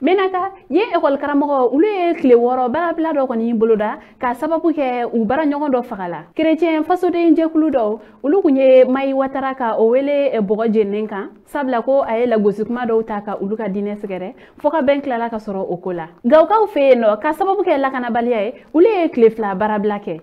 Menaka ye ekɔli karamɔgɔ olu ye tile 6 baarabila dɔ kɔni boloda k'a sababu kɛ u baara ɲɔgɔn dɔ faga la. Kerecɛn fasoden jɛkulu dɔw olu kun ye Mayi Watara ka o wele bɔgɔ jeninen kan, sabula ko a ye lagosi kuma dɔw ta ka olu ka diinɛ sɛgɛrɛ fo ka bɛn tilala ka sɔrɔ o ko la. Gawukaw fɛ yen nɔ k'a sababu kɛ lakanabaliya ye, olu ye tile 2 baarabila kɛ.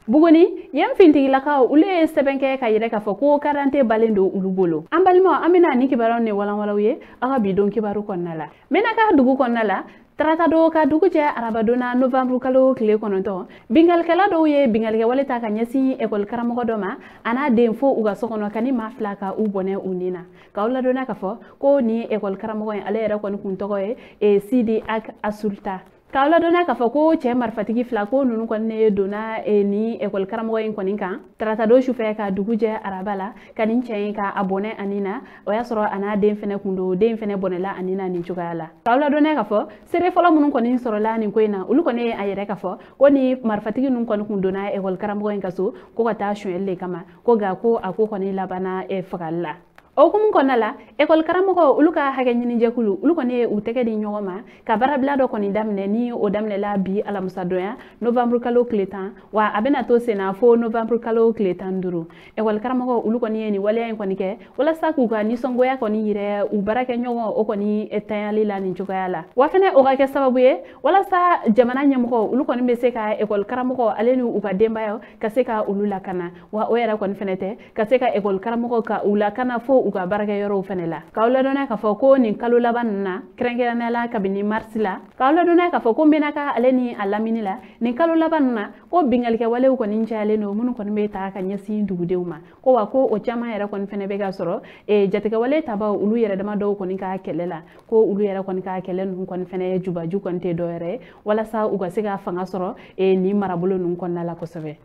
Buguni yen fintigilakaw olu ye sɛbɛn kɛ ka yɛrɛ k'a fɔ ko karante balen don olu bolo. An balimaw, an bɛna ni kibaruyaw ni walanwalanw ye aw ka bi don kibaru kɔnɔna la. Menaka dugu kɔnɔna la, tarata don ka dugu jɛ arabadon na novembre kalo tile 9, bingalikɛla dɔw ye bingalikɛwale ta ka ɲɛsin ekɔli karamɔgɔ dɔ ma a n'a den fo u ka so kɔnɔ ka ni maa 2 ka u bɔnɛ u ni na. K'aw ladɔnniya k'a fɔ ko ni ekɔli karamɔgɔ in ale yɛrɛ kɔni kun tɔgɔ ye Sidi Ak Asulta. K'aw ladɔnniya k'a fɔ ko cɛ marifatigi 2 ko ninnu kɔni ne donna ni ekɔli karamɔgɔ in kɔni kan tarata don sufɛ ka dugu jɛ araba la ka nin cɛ in ka a bɔnɛ a ni na. O y'a sɔrɔ a n'a den fɛnɛ kun don, den fɛnɛ bɔnɛla a ni na nin cogoya la. K'aw ladɔnniya k'a fɔ seere fɔlɔ minnu kɔni sɔrɔla nin ko in na, olu kɔni ye a yɛrɛ k'a fɔ ko ni marifatigi ninnu kɔni kun donna ekɔli karamɔgɔ in ka so ko ka taa sonyɛli de kama, ko nka ko a ko kɔni labanna fagali la. O hukumu kɔnɔna la, ekɔli karamɔgɔ olu ka hakɛ ɲinijɛkulu olu kɔni ye u tɛgɛ di ɲɔgɔn ma ka baarabila dɔ kɔni daminɛ, ni o daminɛla bi alamisadonya novembre kalo tile 10, wa a bɛna to senna fo novembre kalo tile 15. Ekɔli karamɔgɔ olu kɔni ye nin waleya in kɔni kɛ walasa k'u ka nisɔngoya kɔni yɛrɛ u baarakɛɲɔgɔn o kɔni tanyali la nin cogoya la. Wa fɛnɛ o ka kɛ sababu ye walasa jamana ɲɛmɔgɔ olu kɔni bɛ se ka ekɔli karamɔgɔ ale ni u ka denbayaw ka se ka olu lakana, wa o yɛrɛ kɔni fɛnɛ tɛ ka se ka ekɔli karamɔgɔ ka u lakana fo u ka baarakɛyɔrɔw fɛnɛ la. K'aw ladɔnniya k'a fɔ ko nin kalo laban ninnu na, kɛrɛnkɛrɛnnenya la kabini marisi la, k'aw ladɔnniya k'a fɔ ko Menaka ale ni a lamini la nin kalo laban ninnu na ko bingalikɛwalew kɔni cayalen don minnu kɔni bɛ ta ka ɲɛsin dugudenw ma, ko wa ko o caman yɛrɛ kɔni fɛnɛ bɛ ka sɔrɔ jatigɛwale tabaw olu yɛrɛ dama dɔw kɔni ka kɛlɛ la, ko olu yɛrɛ kɔni ka kɛlɛ ninnu kɔni fɛnɛ jubaju kɔni tɛ dɔwɛrɛ ye walasa u ka se ka fanga sɔrɔ nin marabolo ninnu kɔnɔna la kosɛbɛ.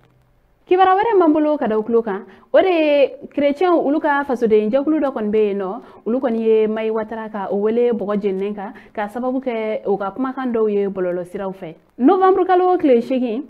Kibaruya wɛrɛ m'an bolo ka da u tulo kan, o de ye kerecɛnw olu ka fasoden jɛkulu dɔ kɔni bɛ yen nɔ, olu kɔni ye Mayi Watara ka o wele bɔgɔ jeninen kan k'a sababu kɛ u ka kumakan dɔw ye bɔlɔlɔsiraw fɛ. Novembre kalo tile 8,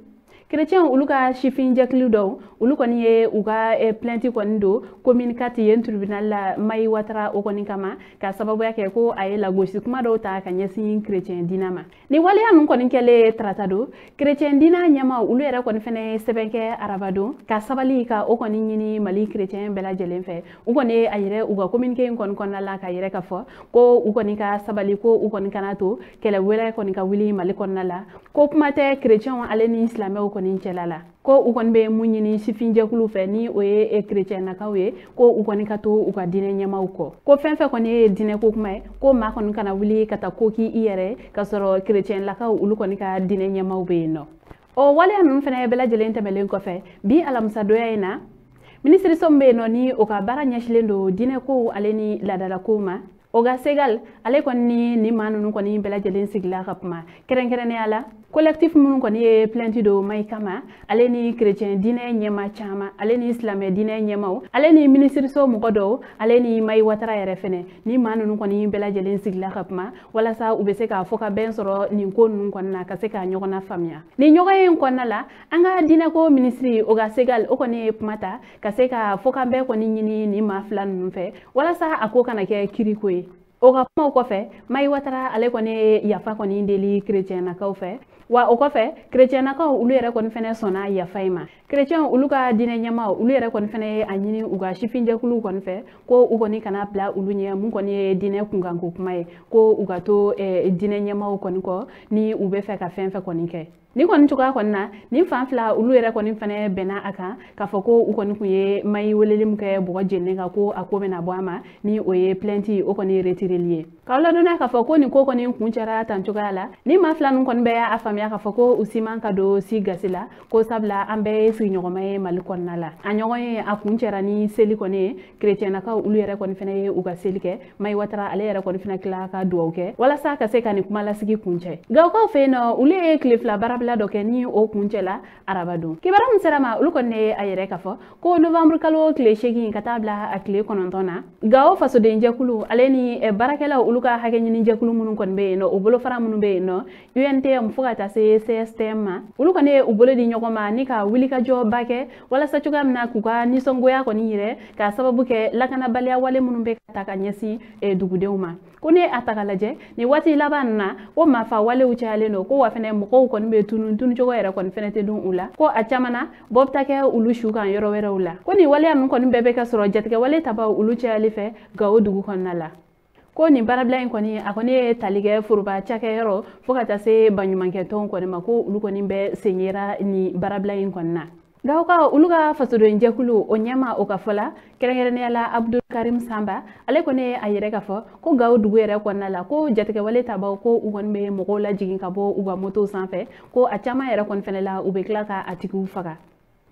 kerecɛnw olu ka sifin jɛkulu dɔw olu kɔni ye u ka plainte kɔni don commune 4 yen tribunal la Mayi Watara o kɔni kama k'a sababuya kɛ ko a ye lagosi kuma dɔw ta ka ɲɛsin kerecɛn diinɛ ma. Nin waleya ninnu kɔni kɛlen tarata don, kerecɛn diinɛ ɲɛmaaw olu yɛrɛ kɔni fɛnɛ ye sɛbɛn kɛ araba don ka sabali ka o kɔni ɲini Mali kerecɛn bɛɛ lajɛlen fɛ. U kɔni ye a yɛrɛ u ka communiqué in kɔni kɔnɔna la ka yɛrɛ k'a fɔ ko u kɔni ka sabali, ko u kɔni kana to kɛlɛ wɛrɛ kɔni ka wuli Mali kɔnɔna la, ko kuma tɛ kerecɛnw ale ni silamɛw kɔni cɛla la, ko u kɔni bɛ mun ɲini sifinjɛkulu fɛ ni o ye kerecɛnnakaw ye, ko u kɔni ka to u ka diinɛ ɲɛmaaw kɔ, ko fɛn fɛn kɔni ye diinɛ ko kuma ye, ko maa kɔni kana wuli ka taa ko k'i yɛrɛ k'a sɔrɔ kerecɛnlakaw olu kɔni ka diinɛ ɲɛmaaw bɛ yen nɔ. O waleya ninnu fɛnɛ bɛɛ lajɛlen tɛmɛlen kɔfɛ, bi alamisadonya in na, minisiriso min bɛ yen nɔ ni o ka baara ɲɛsinnen don diinɛkow ale ni laadalakow ma, Oga Segal ale kɔni ni maa ninnu kɔni bɛɛ lajɛlen sigila ka kuma, kɛrɛnkɛrɛnnenya la collectif minnu kɔni ye plainte don Mayi kama, ale ni kerecɛn diinɛ ɲɛmaa caman, ale ni silamɛ diinɛ ɲɛmaaw, ale ni minisiriso mɔgɔ dɔw, ale ni Mayi Watara yɛrɛ fɛnɛ, ni maa ninnu kɔni bɛɛ lajɛlen sigila ka kuma walasa u bɛ se k'a fɔ ka bɛn sɔrɔ nin ko ninnu kɔni na ka se ka ɲɔgɔn lafaamuya. Nin ɲɔgɔn ye in kɔnɔna la, an ka diinɛko minisiri Oga Segal o kɔni ye kuma ta ka se ka fɔ ka bɛn kɔni ɲini nin maa 2 ninnu fɛ walasa a ko kana kɛ kiriko ye. O ka kumaw kɔfɛ, Mayi Watara ale kɔni ye yafa kɔni deli kerecɛnnakaw fɛ, wa o kɔfɛ kerecɛnnakaw olu yɛrɛ kɔni fɛnɛ sɔnna yafa in ma. Kerecɛnw olu ka diinɛ ɲɛmaaw olu yɛrɛ kɔni fɛnɛ ye a ɲini u ka sifinjɛkuluw kɔni fɛ ko u kɔni kana bila olu ɲɛ mun kɔni ye diinɛ kunkanko kuma ye, ko u ka to diinɛ ɲɛmaaw kɔni kɔ ni u bɛ fɛ ka fɛn fɛn kɔni kɛ. Ni kɔni cogoya kɔni na, nin fan 2 olu yɛrɛ kɔni fɛnɛ bɛnna a kan k'a fɔ ko u kɔni kun ye Mayi weleli min kɛ bɔgɔ jeninen kan ko a ko bɛna bɔ a ma, ni o ye plainte o kɔni retireli ye. K'aw ladɔnniya k'a fɔ ko nin ko kɔni kun cɛra tan cogoya la, ni maa 2 ninnu kɔni bɛɛ y'a faamuya k'a fɔ ko u si man ka don si gasi la, ko sabula an bɛɛ ye sigiɲɔgɔnma ye Mali kɔnɔna la. A ɲɔgɔn ye a kun cɛra ni seli kɔni ye, kerecɛnnakaw olu yɛrɛ kɔni fɛnɛ ye u ka seli kɛ. Mayi Watara ale yɛrɛ kɔni fɛnɛ tila ka duwawu kɛ walasa ka se ka nin kuma lasigi kun cɛ. Gawukaw fɛ yen nɔ, olu ye tile 2 baara baarabila dɔ kɛ ni o kuncɛ la arabadon. Kibaruya min sera ma, olu kɔni ye a yɛrɛ k'a fɔ ko novembre kalo tile 8 ka taa bila a tile 9 na, Gawo fasodenjɛkulu ale ni baarakɛlaw olu ka hakɛ ɲini jɛkulu minnu kɔni bɛ yen nɔ, o bolofara minnu bɛ yen nɔ UNTM fo ka taa se CSTM ma, olu kɔni ye u bolo di ɲɔgɔn ma ni ka wulikajɔba kɛ walasa cogoya min na k'u ka nisɔngoya kɔni yɛrɛ k'a sababu kɛ lakanabaliya wale minnu bɛ ka ta ka ɲɛsin dugudenw ma. Ko ne a ta ka lajɛ nin waati laban ninnu na, ko maafa walew cayalen don, ko wa fɛnɛ mɔgɔw kɔni bɛ tunun cogo yɛrɛ kɔni fɛnɛ tɛ dun u la, ko a caman na bɔ bɛ taa kɛ olu su kan yɔrɔ wɛrɛw la. Ko nin waleya ninnu kɔni bɛɛ bɛ ka sɔrɔ jatigɛwale tabaw olu cayali fɛ Gawo dugu kɔnɔna la. Ko nin baarabila in kɔni a kɔni ye tali kɛ foroba cakɛyɔrɔ fo ka taa se baɲumankɛtɔnw kɔni ma, ko olu kɔni bɛ sen yera nin baarabila in kɔni na. Gawoka olu ka fasodenjɛkulu o ɲɛma o ka fɔ la, kɛrɛnkɛrɛnnenya la Abdul Karim Samba, ale kɔni ye a yɛrɛ k'a fɔ ko Gawo dugu yɛrɛ kɔnɔna la, ko jatigɛwale tabaw ko u kɔni bɛ mɔgɔw lajigin ka bɔ u ka motow sanfɛ, ko a caman yɛrɛ kɔni fɛnɛ la u bɛ tila ka a tigiw faga,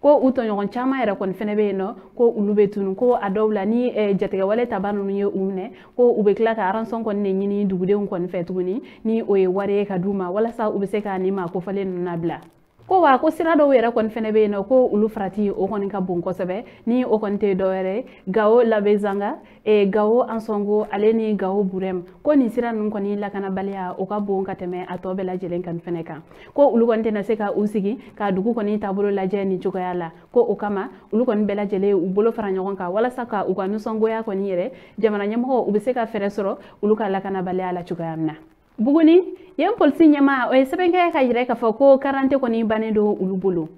ko u tɔɲɔgɔn caman yɛrɛ kɔni fɛnɛ bɛ yen nɔ ko olu bɛ tunu, ko a dɔw la ni jatigɛwale taba ninnu ye u minɛ, ko u bɛ tila ka rançon kɔni de ɲini dugudenw kɔni fɛ tuguni ni o ye wari ye ka d'u ma walasa u bɛ se ka nin maa kofɔlen ninnu labila. Ko wa ko sira dɔw yɛrɛ kɔni fɛnɛ bɛ yen nɔ ko olu farati o kɔni ka bon kosɛbɛ, ni o kɔni tɛ dɔwɛrɛ ye Gawo Labezanga, Gawo Ansongo ale ni Gawo Burem, ko nin sira ninnu kɔni lakanabaliya o ka bon ka tɛmɛ a tɔ bɛɛ lajɛlen kan fɛnɛ kan, ko olu kɔni tɛna se ka u sigi ka dugu kɔni taabolo lajɛ nin cogoya la, ko o kama olu kɔni bɛɛ lajɛlen u bolo fara ɲɔgɔn kan walasa ka u ka nisɔngoya kɔni yɛrɛ jamana ɲɛmɔgɔw u bɛ se ka fɛɛrɛ sɔrɔ olu ka lakanabaliya la cogoya min na. Buguni yen polisi ɲɛmaa o ye sɛbɛn kɛ ka yɛrɛ k'a fɔ ko karante kɔni bannen don olu bolo.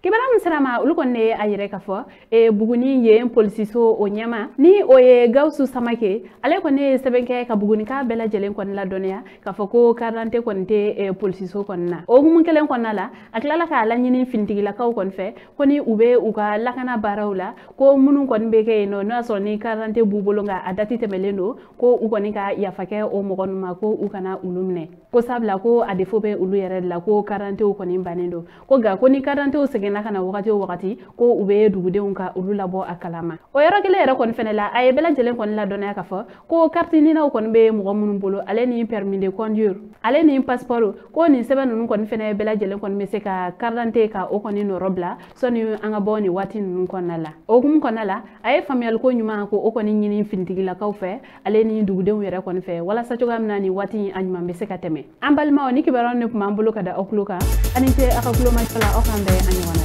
Kibaruya min sera ma, olu kɔni ye a yɛrɛ k'a fɔ Buguni yen polisiso o ɲɛma ni o ye Gawusu Samake, ale kɔni ye sɛbɛn kɛ ka Bugunika bɛɛ lajɛlen kɔni ladɔnniya k'a fɔ ko karante kɔni tɛ polisiso kɔni na. O hukumu kelen kɔnɔna la, a tilala k'a laɲini finitigilakaw kɔni fɛ ko ni u bɛ u ka lakana baaraw la, ko minnu kɔni bɛ kɛ yen nɔ n'o y'a sɔrɔ ni karante b'u bolo nka a dati tɛmɛlen don, ko u kɔni ka yafa kɛ o mɔgɔ ninnu ma, ko u kana olu minɛ, ko sabula ko a defo bɛ olu yɛrɛ de la, ko karantew kɔni bannen don, ko nka ko ni karantew seginna ka na wagati o wagati, ko u bɛ dugudenw ka olu labɔ a kalama. O yɔrɔ kelen yɛrɛ kɔni fɛnɛ la, a ye bɛɛ lajɛlen kɔni ladɔnniya k'a fɔ ko carte ninaw kɔni bɛ mɔgɔ minnu bolo ale ni permis de conduire ale ni passeport, ko nin sɛbɛn ninnu kɔni fɛnɛ bɛɛ lajɛlen kɔni bɛ se ka carte d'identité ka o kɔni nɔrɔ bila sɔnni an ka bɔ nin waati ninnu kɔnɔna la. O hukumu kɔnɔna la, a ye faamuyaliko ɲuman ko o kɔni ɲini finitigilakaw fɛ ale ni dugudenw yɛrɛ kɔni fɛ walasa cogoya min na nin waati in a ɲuman bɛ se ka tɛmɛ. An balimaw, ni kibaruya de tun b'an bolo ka da aw tulo kan, ani ce aw ka tulomajɔ la, aw k'an bɛn a ɲɔgɔn na.